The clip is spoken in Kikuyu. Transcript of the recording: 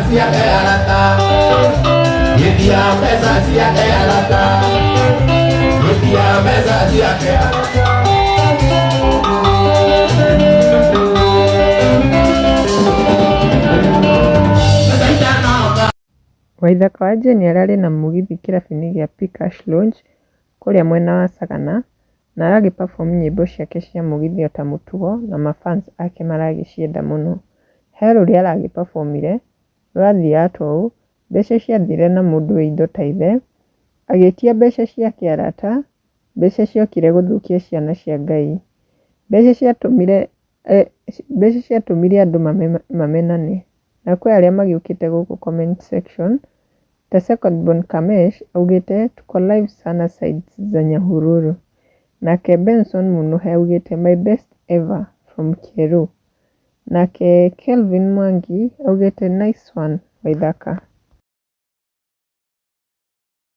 ciake arata. Gĩtia mbeca ciake arata. Gĩtia mbeca ciake arata. Mbeca itanoka. Waithaka wa Jane ararĩ na mũgithi kĩrabu-inĩ gĩa P-Cash Lounge kũrĩa mwena wa Sagana na aragĩ perform nyĩmbo ciake cia mũgithi ota mũtugo na ma fans ake maragĩcienda mũno. He rũrĩa aragĩ perform ire rũrathiaga ta ũũ, mbeca ciathire na mũndũ wĩ indo ta ithe, agĩtia mbeca ciake arata, mbeca ciokire gũthũkia ciana cia Ngai, mbeca ciatũmire mbeca ciatũmire andũ mamenane. Na kwĩ arĩa magĩũkĩte gũkũ comment section ta Second Born Kamesh augĩte tuko live sana sides za Nyahururu. Nake Benson Munuhe augĩte my best ever from Kieru. Nake Kelvin Mwangi augĩte nice one Waithaka.